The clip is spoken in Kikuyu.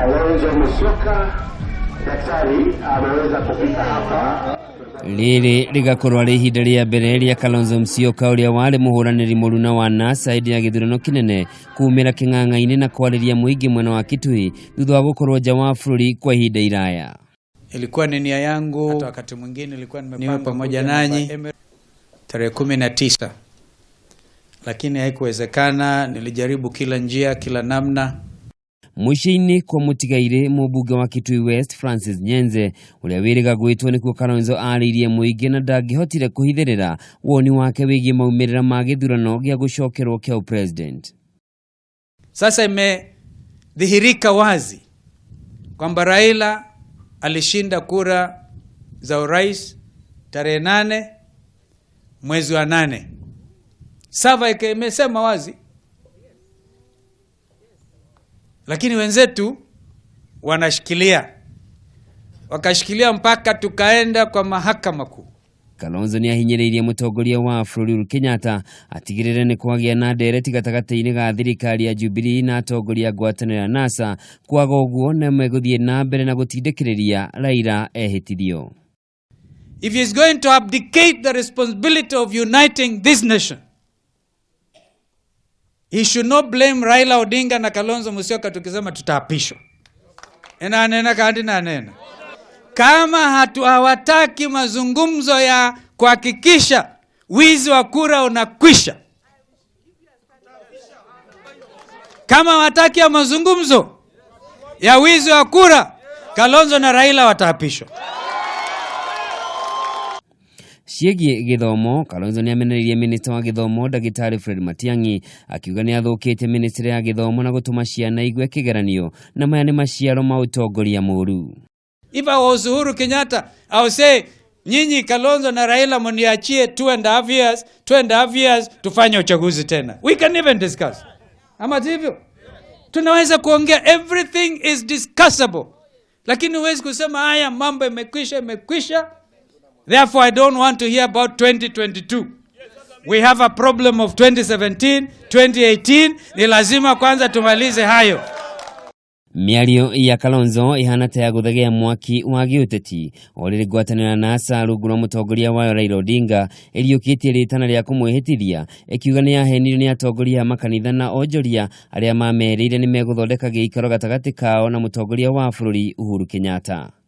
Kalonzo Musyoka daktari ameweza kufika hapa. Rĩrĩ rĩgakorwo arĩ ihinda rĩa mbere rĩa Kalonzo Musyoka, ũrĩa warĩ mũhũranĩri mũruna wa NASA hĩndĩ ya gĩthurano kĩnene, kumĩra kĩng'ang'a-inĩ na kwarĩria mũingĩ mwena wa Kitui thutha wa gũkorwo nja wa bũrũri kwa ihinda iraya. Ilikuwa ni nia yangu Hata wakati mwingine nilikuwa niwe nimepanga pamoja kuja na nanyi Emirates. tarehe 19, lakini haikuwezekana. Nilijaribu kila njia, kila namna. Mũciĩ-inĩ kwa mũtigairĩ mũmbunge wa Kitui West Francis Nyenze, ũrĩa wĩrĩga gwĩtwo nĩkuo Kalonzo arĩirie mũingĩ na ndangĩhotire kũhithĩrĩra woni wake wĩgiĩ maumĩrĩra ma gĩthurano gĩa gũcokerwo kĩa ũpresident. Sasa imedhihirika wazi kwamba Raila alishinda kura za urais tarehe 8 mwezi wa 8. Sava imesema wazi, lakini wenzetu wanashikilia, wakashikilia mpaka tukaenda kwa mahakama kuu. Kalonzo nĩ ahinyĩrĩirie mũtongoria wa bũrũri Uhuru Kenyatta atigĩrĩre nĩ kwagĩa na ndereti gatagatĩ-inĩ ga thirikari ya Jubilee na atongoria a ngwatanĩro ya NASA, kwaga ũguo nĩ megũthiĩ na mbere na gũtindĩkĩrĩria Raila ehĩtithio. If he is going to abdicate the responsibility of uniting this nation, he should not blame Raila Odinga na Kalonzo Musyoka tukisema tutaapishwa. Enanena kandi nanena. Kama hatu hawataki mazungumzo ya kuhakikisha wizi wa kura unakwisha, kama hawataki ya mazungumzo ya wizi wa kura, Kalonzo na Raila wataapishwa. Ciĩgiĩ gĩthomo, Kalonzo nĩ amenereirie minista wa gĩthomo ndagĩtarĩ Fred Matiang'i, akiuga nĩ athũkĩtie ministry ya gĩthomo na gũtũma ciana igwe kĩgeranio, na maya nĩ maciaro ma ũtongoria mũũru. If I was Uhuru Kenyatta, I would say nyinyi Kalonzo na Raila mniachie 2.5 years, 2.5 years tufanye uchaguzi tena. We can even discuss. Ama sivyo? Tunaweza kuongea, everything is discussable. Lakini huwezi kusema haya mambo imekwisha, imekwisha. Therefore I don't want to hear about 2022. We have a problem of 2017, 2018. Ni lazima kwanza tumalize hayo. Mĩario ya Kalonzo ĩhana ta ya gũthegea mwaki wa gĩũteti o rĩrĩ ngwatanĩro ya NASA rungu rwa mũtongoria wayo Raila Odinga ĩriũkĩtie rĩtana rĩa kũmwĩhĩtithia, ĩkiuga nĩ yahenirio nĩ atongoria a makanitha na onjoria arĩa mamerĩire nĩ megũthondeka gĩikaro gatagatĩ kao na mũtongoria wa bũrũri Uhuru Kenyatta.